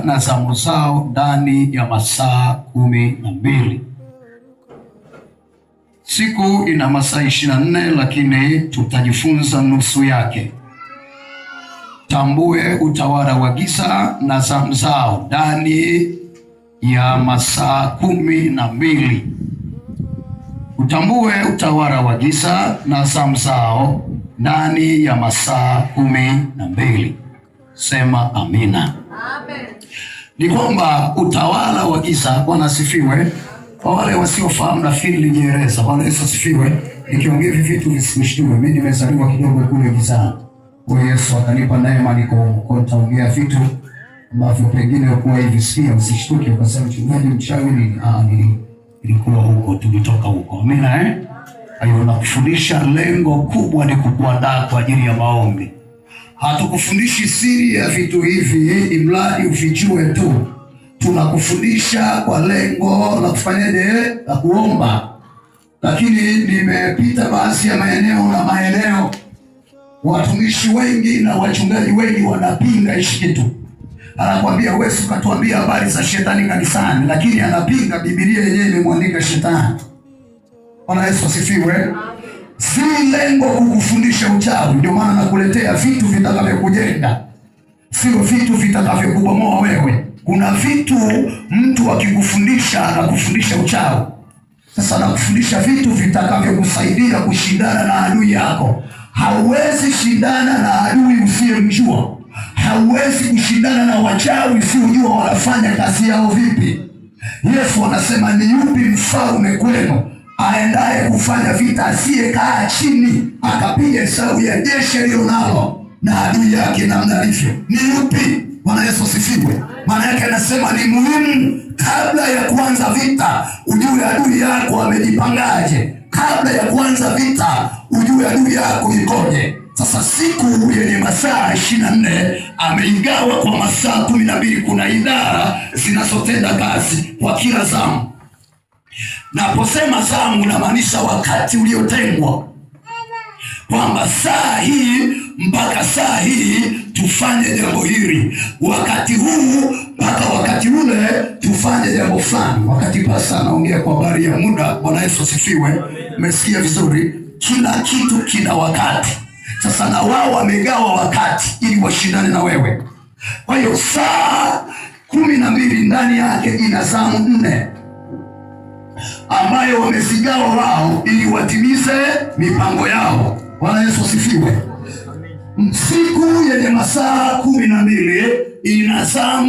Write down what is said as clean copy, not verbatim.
Na zamu zao ndani ya masaa 12. Siku ina masaa 24, lakini tutajifunza nusu yake. Tambue utawala wa giza na zamu zao ndani ya masaa 12. Utambue utawala wa giza na zamu zao ndani ya masaa 12. Sema amina. Amen. Ni kwamba utawala wa giza, Bwana asifiwe. Kwa wale wasiofahamu, nafikiri nilijieleza. Bwana Yesu asifiwe. Nikiongea hivi vitu visikushtue. Mimi nimezaliwa kidogo kule gizani, kwa Yesu akanipa neema, niko huko, nitaongea vitu ambavyo pengine ukuwa hivi sikia, usishtuke ukasema mchungaji mchawi nini. Ah, nilikuwa huko, tulitoka huko. Amina, eh? Kwa hiyo nakufundisha, lengo kubwa ni kukuandaa kwa ajili ya maombi. Hatukufundishi siri ya vitu hivi imradi uvijue tu. Tunakufundisha kwa lengo la kufanyaje? La kuomba. Lakini nimepita baadhi ya maeneo na maeneo, watumishi wengi na wachungaji wengi wanapinga hichi kitu. Anakwambia wewe ukatuambia habari za shetani kanisani, lakini anapinga Biblia yenyewe imemwandika shetani. Bwana Yesu asifiwe. Si lengo kukufundisha uchawi, ndio maana nakuletea vitu vitakavyokujenga, sio vitu vitakavyokubomoa wewe. Kuna vitu mtu akikufundisha anakufundisha uchawi. Sasa nakufundisha vitu vitakavyokusaidia kushindana na adui yako. Hauwezi shindana na adui usiyemjua, hauwezi kushindana na wachawi usiojua wanafanya kazi yao vipi. Yesu anasema ni yupi mfalme kwenu aendaye kufanya vita asiyekaa chini akapiga hesabu ya jeshi alilo nalo na adui yake namna alivyo? Ni yupi? Bwana Yesu asifiwe. Maana yake anasema ni muhimu kabla ya kuanza vita ujue adui yako amejipangaje. Kabla ya kuanza vita ujue adui yako ikoje. Sasa siku yenye masaa 24 ameigawa kwa masaa 12. Kuna idara zinazotenda kazi kwa kila zamu. Naposema zamu namaanisha wakati uliotengwa, kwamba saa hii mpaka saa hii tufanye jambo hili, wakati huu mpaka wakati ule tufanye jambo fulani. Wakati pasa anaongea kwa habari ya muda. Bwana Yesu asifiwe. Umesikia vizuri? Kila kitu kina wakati. Sasa na wao wamegawa wakati ili washindane na wewe. Kwa hiyo saa 12 ndani yake ina zamu 4 ambayo wamezigawa wao ili watimize mipango yao. Bwana Yesu asifiwe. Siku yenye masaa 12 ina zamu